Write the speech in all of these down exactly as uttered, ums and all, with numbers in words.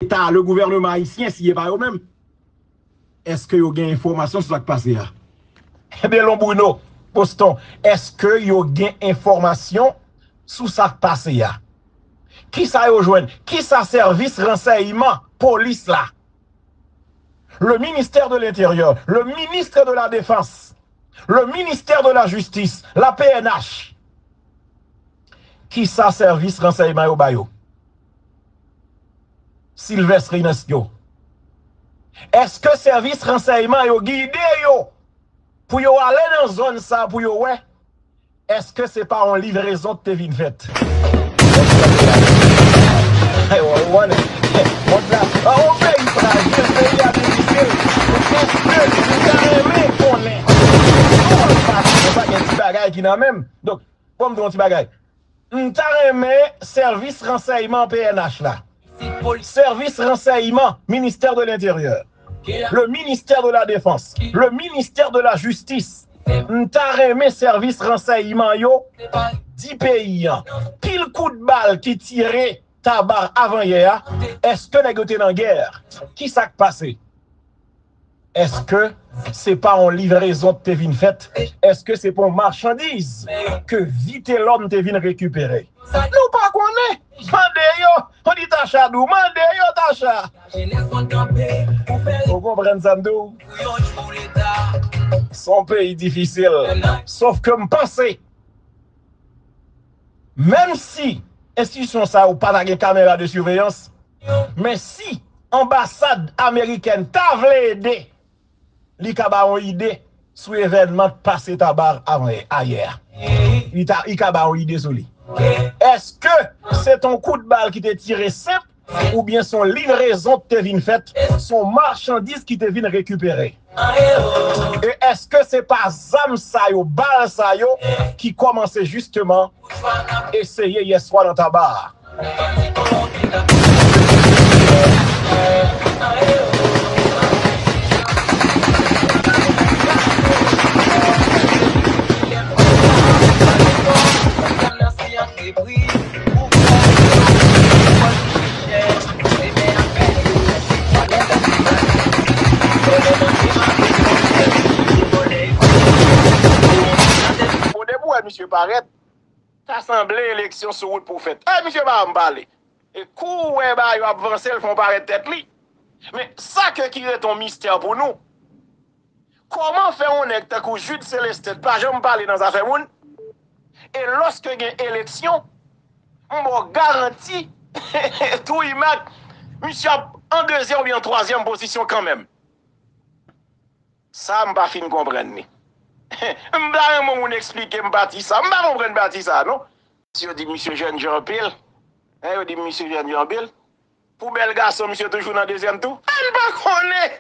Leta, le gouvènman ayisyen, si e pa yo menm, èske yo gen enfòmasyon sou sa k pase a? Delon Bruno, Boston, èske yo gen enfòmasyon sou sa k pase a? Kisa yo jwenn? Kisa sèvis ransèyman, polis la, le ministère de l'Intérieur, le ministre de la Défense, le ministère de la Justice, la P N H, kisa sèvis ransèyman yo ba yo? Sylvestre Ignacio. Èske sèvis ransèyman yo gide yo pou yo ale nan zòn sa pou yo wè? Èske se pa yon livrezon ki te vin fèt? Ay, w konnen, mond la, a, yon peyi frajil, peyi a difisil. Èske nou ta renmen konnen? Nou konn pati, nou pa gen ti bagay ki nan men m. Donk, bon, m di yon ti bagay. M ta renmen sèvis ransèyman P N H la, sèvis ransèyman Ministère de l'Intérieur, le ministère de la Défense, le ministère de la Justice, m ta renmen sèvis ransèyman yo di peyi an. Pil kout bal ki tire Taba avanyè a, èske nèg yo te nan gè? Kisa k pase? Èske se pa yon livrezon ki te vin fèt? Èske se pa yon machandiz ke Vitelhomme te vin rekipere? Nou pa konnen. Mande yo. On di Tacha di w, mande yo, Tacha. Ou konprann sa m di w? Se yon peyi difisil. Sòf ke m panse, menm si enstitisyon sa yo pa ta gen kamera de siveyans, men si anbasad amerikèn ta vle ede, li ka ba yon ide sou evènman k pase Taba avan ayè a. Li ta, li ka ba yon ide sou li. Èske se t on kout bal ki te tire senp, oubyen se yon livrezon ki te vin fèt, se yon machandiz ki te vin rekipere? E èske se pa zam sa yo, bal sa yo, ki kòmanse jisteman eseye yèswa nan Taba a? Bon, depi w wè misye parèt, ta sanble eleksyon sou wout pou fèt. Ey, misye pa janm pale. E kou w wè bagay yo ap vanse, l fè w parèt tèt li. Men sa ke ki rete yon mistè pou nou, kòman fè yon nèg tankou Jude Célestin pa janm pale nan zafè moun, e lòske gen eleksyon, m ba w garanti, tou imak, misye ap an dezyèm oubyen an twazyèm pozisyon kanmenm. Sa m pa fin konprann li. M ta renmen moun eksplike m pati sa. M pa konprann pati sa, non. Si yo di misye jèn jan anpil, en, yo di misye jèn jan anpil. Pou bèl gason, misye toujou nan dezyèm tou. E m pa konnen.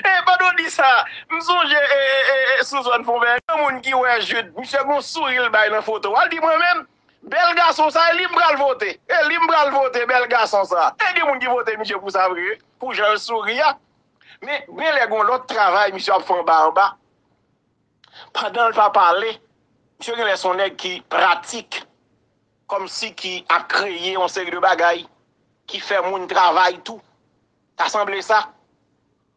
E pandan w di sa, m sonje, e, e, e, e, sou zòn Fonvèy. Yon moun ki wè Jude, misye gon souri l bay nan foto a. L di mwen menm, bèl gason sa, e li m pral vote. E li m pral vote, bèl gason sa. E gen moun ki vote misye pou sa vre, pou jan l souri a. Men, gen lè gen yon lòt travay misye ap fè anba anba. Pandan l pa pale, misye genlè se yon nèg ki pratik, kòmsi ki ap kreye yon seri de bagay ki fè moun travay tou. Ta sanble sa.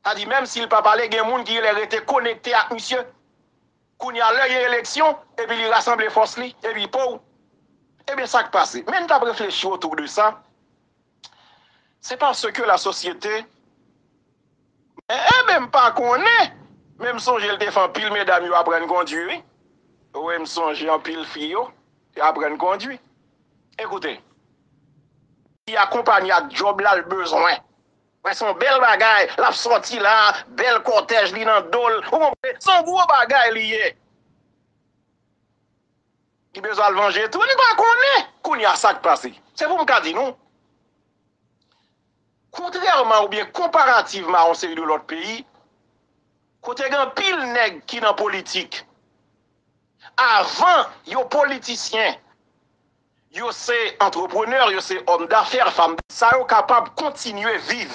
Sa di, menm si l pa pale, gen moun ki genlè rete konekte ak misye. Kounye a, lè gen eleksyon, epi li rasanble fòs li, epi pow. Ebyen, sa k pase? Men n t ap reflechi otou de sa. Se paske la sosyete, e, e, men m pa konnen. Men m sonje l te fè anpil medam yo aprann kondwi, wi. Wi, m sonje anpil fi yo te aprann kondwi. Ekoute, li akonpanye ak djòb la l bezwen. Wè, se yon bèl bagay. L ap sòti la, bèl kòtèj li nan do l. Ou konprann? Se yon gwo bagay li ye. Li bezwen al vanje tou. Li pa konnen. Kounye a, sa k pase? Se pou m ka di nou. Kontrèman oubyen konparativman a yon seri de lòt peyi, kote gen anpil nèg ki nan politik, avan yo politisyen, yo se antreprenè, yo se òm dafè, fanm dafè, sa yo kapab kontinye viv.